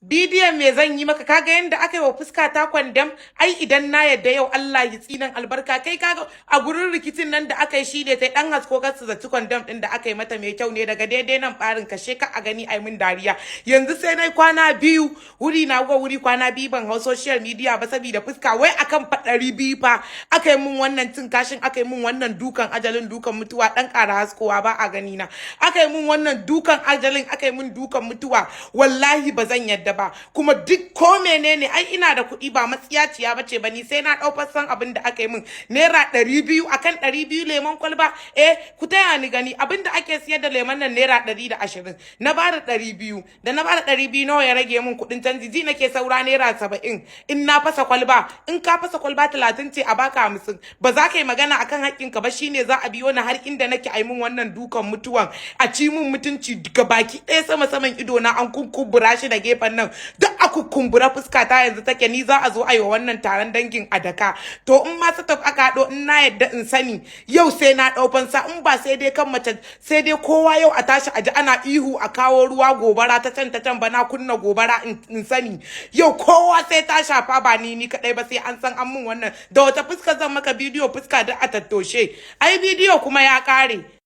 Bidiyon me zan yi maka? Kaga yanda aka yi wa fuska ta kwandam. Ai idan na yadda yau, Allah ya tsinan albarka. Kai, kaga a gurin rikicin nan da aka yi, shi ne sai dan hasko kar su zaci kwandam din da aka yi mata mai kyau ne. Daga daidai nan barin kashe ka a gani, ai min dariya. Yanzu sai nai kwana 2 wuri na ga wuri, kwana 2 ban hau social media ba saboda fuska. Wai akan fa 200 fa aka yi min wannan cin kashin, aka yi min wannan dukan ajalin, dukan mutuwa. Dan ƙara haskowa ba a gani na. Aka yi min wannan dukan ajalin, aka yi min dukan mutuwa. Wallahi ba zan yadda ba. Kuma duk ko menene, ai ina da kuɗi, ba matsiyaciya bace ba ni. Sai na ɗau fassan abin da aka yi min. Naira 200, akan 200 lemon kwalba. Eh, ku taya ni gani abin da ake siyar da lemon nan naira 120. Na bada 200. Da na bada 200, nawa ya rage min kuɗin canji? Ji nake saura naira 70. In na fasa kwalba, in ka fasa kwalba 30 ce, a baka 50, ba za ka yi magana akan haƙƙinka ba. Shine za a biyo ni har inda nake, ai min wannan dukan mutuwan, a ci min mutunci ga baki ɗaya. Sama saman ido na an kunkumbura shi da gefen nan duk a kukumbura fuska ta yanzu take. Ni za a zo a yi wa wannan taron dangin a daka. To, in ma setup aka haɗo, in na yadda in sani yau sai na ɗau fansa. In ba sai dai kan mace, sai dai kowa yau a tashi a ji ana ihu a kawo ruwa, gobara ta can ta can ba. Na kunna gobara, in sani yau kowa sai ta shafa, ba ni kaɗai ba. Sai an san an mun wannan. Da wata fuska zan maka bidiyo, fuska da a tattoshe? Ai bidiyo kuma ya ƙare.